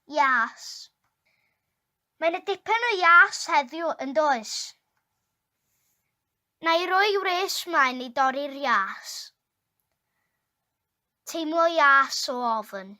Ias. Mae 'na dipyn o ias heddiw, yn does? Na i roi wres mlaen i dorri'r ias. Teimlo ias o ofn.